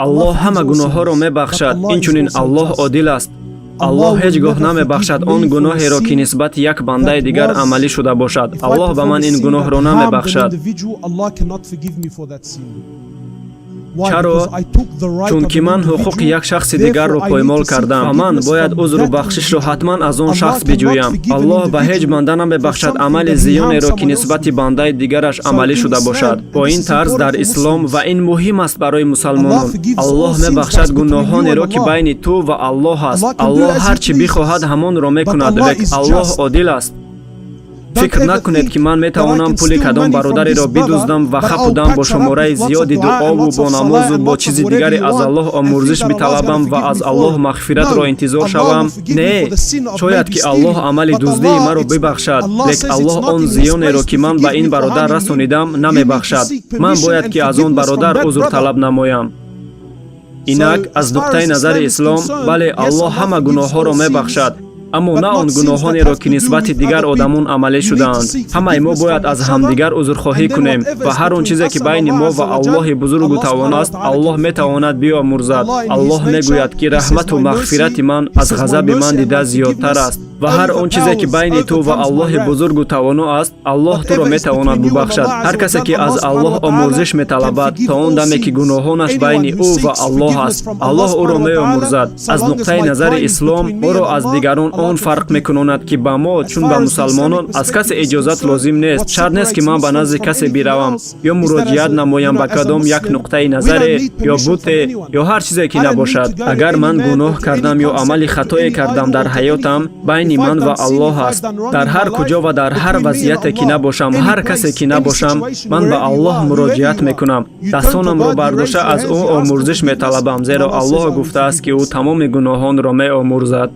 Аллоҳ ҳама гуноҳҳоро мебахшад, инчунин Аллоҳ одил аст. Аллоҳ ҳеҷ гоҳ намебахшад он гуноҳеро, ки нисбати як бандаи дигар амалӣ шуда бошад. Аллоҳ ба ман ин гуноҳро намебахшад. Чаро? Чунки ман ҳуқуқи як шахси дигарро поймол кардам ва ман бояд узру бахшишро ҳатман аз он шахс биҷӯям. Аллоҳ ба ҳеҷ банда намебахшад амали зиёнеро, ки нисбати бандаи дигараш амалӣ шуда бошад. Бо ин тарз, дар ислом, ва ин муҳим аст барои мусалмонон, Аллоҳ мебахшад гуноҳонеро, ки байни ту ва Аллоҳ аст. Аллоҳ ҳар чӣ бихоҳад, ҳамонро мекунад, лек Аллоҳ одил аст. Фикр накунед, ки ман метавонам пули кадом бародареро бидуздам ва хапу дам бо шумораи зиёди дуову бо намозу бо чизи дигаре аз Аллоҳ омӯрзиш биталабам ва аз Аллоҳ мағфиратро интизор шавам. Не, шояд ки Аллоҳ амали дуздии маро бибахшад, лек Аллоҳ он зиёнеро, ки ман ба ин бародар расонидам, намебахшад. Ман бояд ки аз он бародар узр талаб намоям. Инак, аз нуқтаи назари ислом, бале, Аллоҳ ҳама гуноҳҳоро мебахшад, аммо на он гуноҳонеро, ки нисбати дигар одамон амалӣ шудаанд. Ҳамаи мо бояд аз ҳамдигар узрхоҳӣ кунем ва ҳар он чизе, ки байни мо ва Аллоҳи бузургу тавоно аст, Аллоҳ метавонад биомӯрзад. Аллоҳ мегӯяд, ки раҳмату мағфирати ман аз ғазаби ман дида зиёдтар аст. Ва ҳар он чизе, ки байни ту ва Аллоҳи бузургу тавоно аст, Аллоҳ туро метавонад бубахшад. Ҳар касе, ки аз Аллоҳ омӯрзиш металабад, то он даме, ки гуноҳонаш байни ӯ ва Аллоҳ аст, Аллоҳ ӯро меомӯрзад. Аз нуқтаи назари ислом моро аз дигарон он фарқ мекунонад, ки ба мо, чун ба мусалмонон, аз касе иҷозат лозим нест. Шарт нест, ки ман ба назди касе биравам ё муроҷиат намоям ба кадом як нуқтаи назаре ё буте ё ҳар чизе ки набошад. Агар ман гуноҳ кардам ё амали хатое кардам дар ҳаётам, байни ман ва Аллоҳ аст. Дар ҳар куҷо ва дар ҳар вазъияте ки набошам, ҳар касе ки набошам, ман ба Аллоҳ муроҷиат мекунам, дастонамро бардошта аз ӯ омӯрзиш металабам, зеро Аллоҳ гуфтааст, ки ӯ тамоми гуноҳонро меомӯрзад.